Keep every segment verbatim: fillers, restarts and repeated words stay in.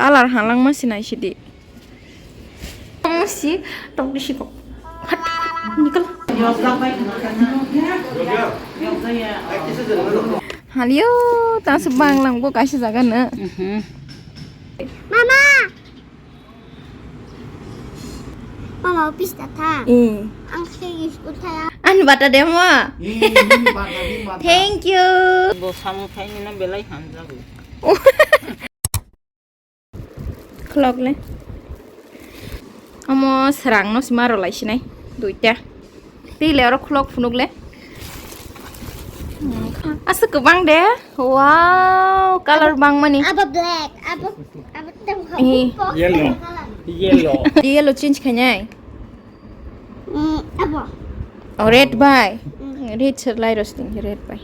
Alar halangma sinai sidi. Musi, tok di sikok. Hat, nikal. Halio, ta sebang lang bo kaisa jaga na. Mama! Mama, office ta tha. Eh. Ang khe school tha ya. An bata demo. Eh, ini bata, ini bata. Thank you. Bo samung khaini na belai hamjago. Khulok le. Omo srang no sima rw lai sinai. Duita. Tei le oro khulok phunuk le. Aswk kwbang de. Wow, color bangmani. Abo black, abo, abo tong Eh. Yellow. Yellow. Yellow change khainai. Mm, abo. Oh, red bai. Mm. Red sir lai rosting, red bai.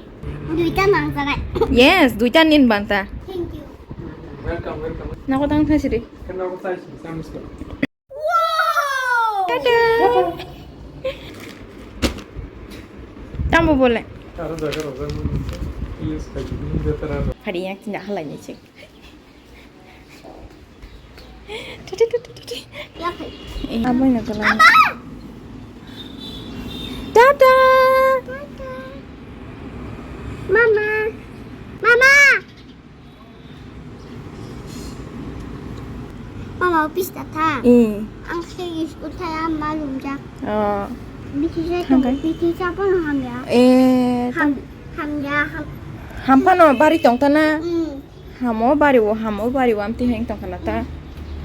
Duita nang jagai. Yes, duita nin banta. Thank you. Welcome, welcome. Nako tang thasi ri. Kenapa saya sih? Saya mesti. Wow! Tada! Tambo bole. Ada jaga roda mun. Yes, kaji ini dia terang. Hari yang tindak halai ni cek. Tuti, tuti, tuti. Ya, hai. Eh, apa ini kalau? Tada! Mama. Mama. Mama, office ta tha. Eh. Ang khe school tha ya, ma lumjak. Oh. Bithi sa Thangkai. Bithi sa pono hamya. Eh, Ham, hamya, ham. Hampano bari tong ta na? Mm. Hamo bari o, hamo bari o, amti heng tong khana ta?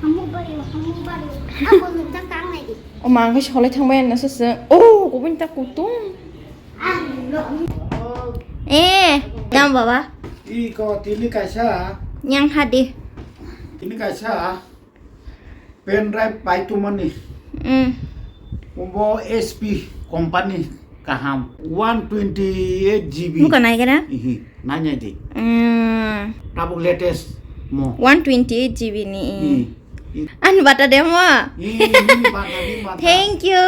Hamo bari o, hamo bari o. Abo lumjak tang nai di. O ma, ang khe solai thangbai na sese. Oh, kubun ta kutung. Eh, dam baba. Iko tini kaisa. Yang hadi. Tini kaisa pen drive pai tumani. Hmm. Bo H P company kaham. One twenty eight G B. Bukan naik kan? Ihi, nanya di. Hmm. Tabuk latest mo. One twenty eight G B ni. Hmm. Ani bata demo. Ih, ini bata, ini bata. Thank you.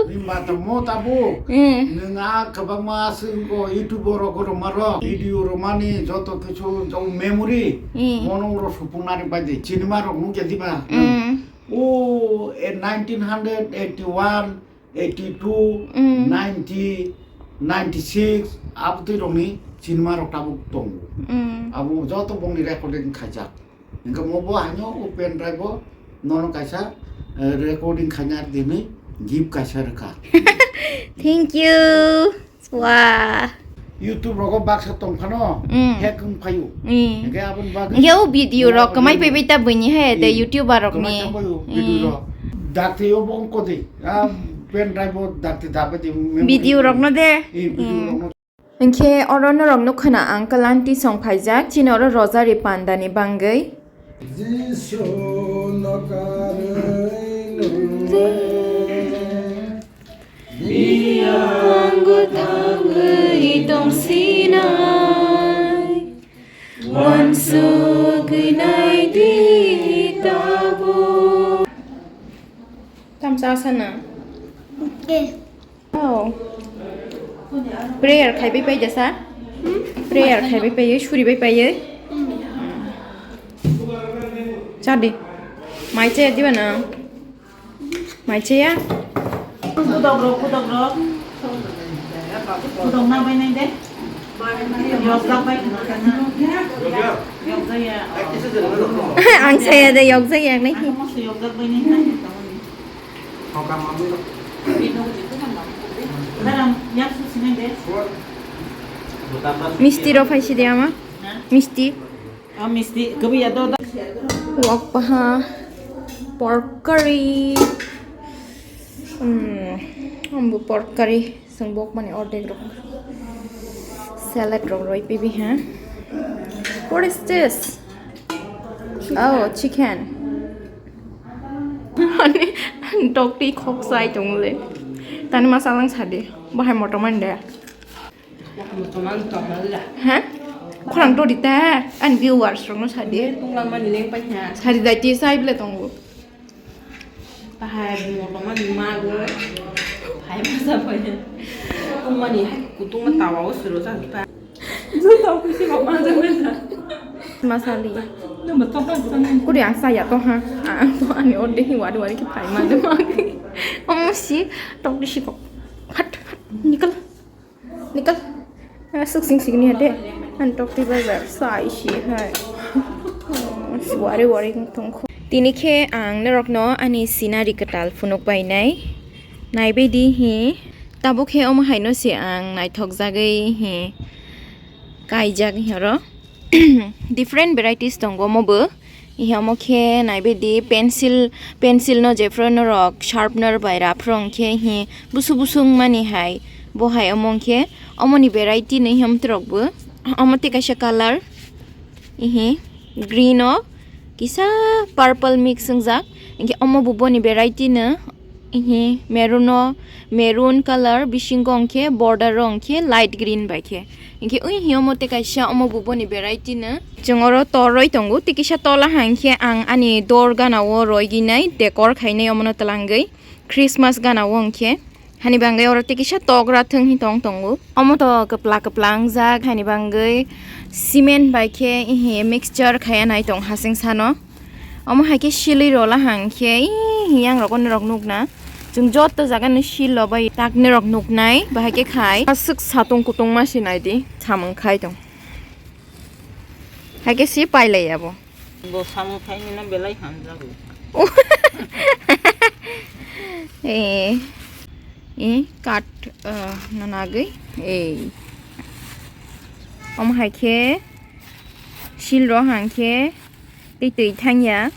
Ini bata mo tabu. Hmm. Nung a kabangma singko YouTube oro ko romaro. Video romani joto kichu jo memory. Hmm. Mono oro supung nari baje. Cinema rok nung jadi ba. Hmm. O, e nineteen eighty one, eighty two, Hmm. ninety, ninety six, abtwi rokni cinema rok tabuk tongo. Hmm. Abo joto bongni recording khaijak. Hingke mo bo haino o pen drive o nono kaisa, eh, recording khaina dinwi gift kaisa rwkha. Thank you. Wah. YouTube rogo baksa tong phano Mm. hack wng phaio. Mm. Hingke aboni bagwi Hingke o video rok kwmai paibai ta buini he de Mm. YouTuber rokni. Kwmai tangbaio Mm. video rok. Dakti o bo wngkodi. A pen drive o dakti dabai di memory. Video rokno de. Eh, video Mm. rokno. Hingke oro norok nukha na uncle aunty song phaijak, chini oro rosary pandani bangwi. Jisu no karwi nung le, biyang go thangwi tong sinai, uansugwi nai di tabuk. Tamsa sana. Eh. Oh. Prayer khai pai pai jasa? Hmm? Prayer khai pai pai, suri pai pai. Hmm. Chadi. Mai chaya diba na? Mai chaya? Kudok rok, kudok rok. Kudok na bai nai de. Yok jak bai khna khna. Yok jak ya. Ang saya de yok jak ya nai. Ang mo se yok jak bai nai nai. Misti rok phaisi de ama. Misti. Ah, misti, kebi ya do. Wak paha pork curry. Hmm, ambo pork curry. Seng bok mani ordek rok. Salad rok roi pibi ha. What is this? Oh, chicken. Ani dog ti khok sai tong le. Tani masalang sadi. Bahai moto man de. Moto man to man la. Ha? Khorang to dita. An viewers rok no sadi. Tunglang mani leng pai ha. Sadi dai ti sai ble tongo. Bahai moto man mago. Hai masa pai. Tung mani hai kutung ma tawa o suro sa ta. Masali. Kuri ang saya to ha. Ang to ani orde hi wari wari ki phai ma de ma. Omo si tok di si kok. Hat, hat, nikal. Nikal. Ah, suk sing sing ni ade. An tok di bai bai sa isi hai. Oh, si wari wari tong kho. Tini khe ang norokno ani scenery kwtal phunuk bai nai. Naibai di hi. Tabuk khe omo hai no se ang naithok jagwi hi kaijak hi oro. Different varieties tongo omo bo. Hi omo khe naibai di pencil, pencil no jephru norok sharpener bai raphru hwnkhe hi busu busu wngmani hai. Bo hai omo hwnkhe omoni variety no hi omtrok bo. Omo tei kaisa colour. Ihi green o kisa purple mix wngjak. Hwnkhe omo bo boni variety no. Ihi maroon o, maroon colour, bisingo hwnkhe border o hwnkhe light green bai khe. Hwnkhe ui hi omo tei kaisa omo bo boni variety no. Chwng oro toroi tongo, tei kisa tola hwnkhe ang ani door gana o roi gwi nai decor khainai omono twlangwi Christmas gana o hwnkhe. Hani bangwi oro tei kisa togra thwng hi tong tongo. Omo to kwpla kwpla wngjak, hani bangwi cement bai khe ihi mixture khaiya nai tong hasing sano. Omo hai khe silwi rola hang khe, ih, yang rok norok nukna. Chwng joto jaga ni sil rok bai tak norok nuknai, bahai khe khai. Aswk satung kutung ma se nai di, samung khai tong. Hai khe si pailai abo. Bo samung khai ni no belai hamjago. Eh, eh, kat, eh, no nagwi, eh. Omo hai khe sil rok hang khe. Tei twi thangya.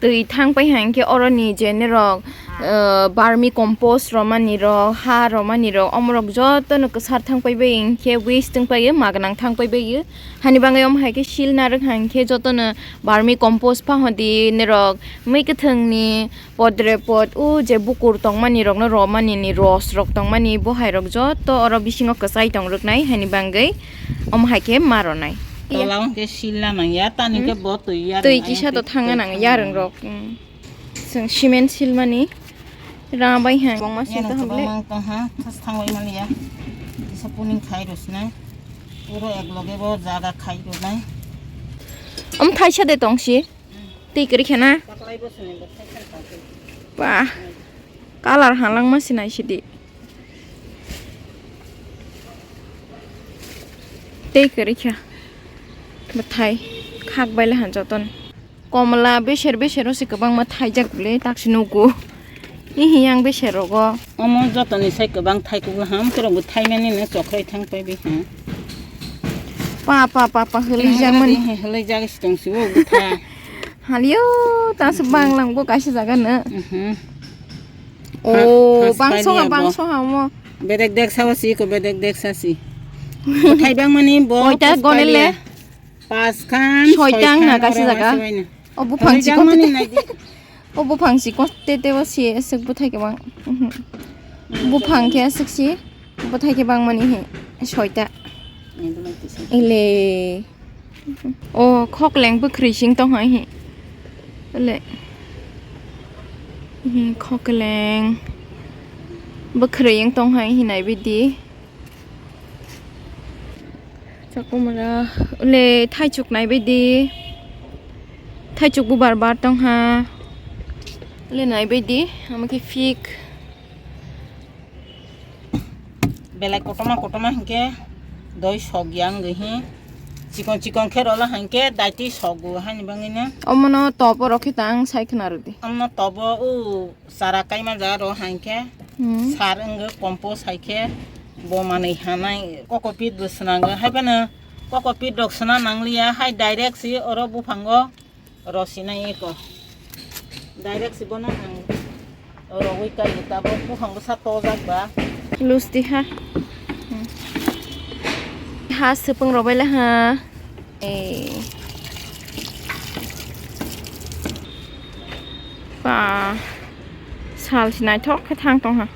Twi thang pai hang khe oroni je norok, eh, vermi compost romani rok, ha romani rok, omorok jotono kwsar thang pai bai hing khe waste wng pai, ma gwnang thang pai bai. Hani bangwi omo hai khe sil narwk hang khe jotono vermi compost pha hodi norok mui kwthwngni podre pod, o je bukur tongmani rokno romani ni ros rok tongmani, bo hai rok joto oro bisingo kwchai tong rwknai, hani bangwi omo hai khe ma ronai. Tola o hwnkhe sil na nang ya, tani Hmm? khe bo twi ya Twi rwng kisa ayang to twi thangna twi nang thangna yarwng nang. rok. Hmm. Chwng cement silmani rang bai hai. Kwbangma sil Yang to kwbangma hamle. wng tong ha, thas thang bai mani ya. Kisa puning khai rw sinai. Puro ek loge bo jaga khai rw nai. Om thaisa de tong si. Tei kwrwi khe na? Taklai bo sini bo thai thai thai. Ba. Color halangma sinai sidi. Tei kwrwi kha. Bwthai khak bai le han joton. Komla beser beser o se kwbangma thaijak le tak se nugo. Ihi yang beser rogo. Omo jotoni sai kwbang thai kugo ham, kwrwngbo thaimani no chokhrai thang pai bi ha. Pa, pa, pa, pa, hwlwi jak mani. Hwlwi jak si tong si o bwtha. Halio, ta se bang lang bo kaisa jaga no. Mhm. O, Pas, pas bang soha, pai bang bo. soha mo. Bedek dek sa si ko, bedek dek sa si. Bwthai bang mani bo Oita pas gonele. pai le. Pas khan, Soitang soi na khan, kaisa oro jaga. waisa waina. O buphang Hwlwi chikon jak mani tete. nai di. O buphang chikon tete o si esek bwthai kwbang. Mhm. Buphang khe esek si bwthai kwbang mani he soita. Ni belai kisa. Ele. O khokleng bwkhri sing tong hai he. Ele. He khokleng bwkhri wng tong hai hinai bidi. Chakumara, le thaichuk nai baidi. Thaichuk bubar bar tong ha. Le nai baidi, amo khe fik. Belai kotorma kotorma hinkhe doi sok ya wngwi hi. Chikon chikon khe rola hinkhe daitwi sok bo hani bangwino. Omono tobo rok khe tang sai khna rwdi. Omono tobo o. Chara kaima jaga rok hai khe Hmm. sar wngwi compost hai khe bo manwi hanai coco peat bo swnangwi hai phano coco peat rok swna nangliya hai direct si oro buphango rosinai eko direct si bono ang rogwi kaiwi tabuk buphango sa tojak ba. Lusti ha. Hmm. Ha swpung rok bai le ha. Eh. Ba, sal se naithok khe thang tong ha.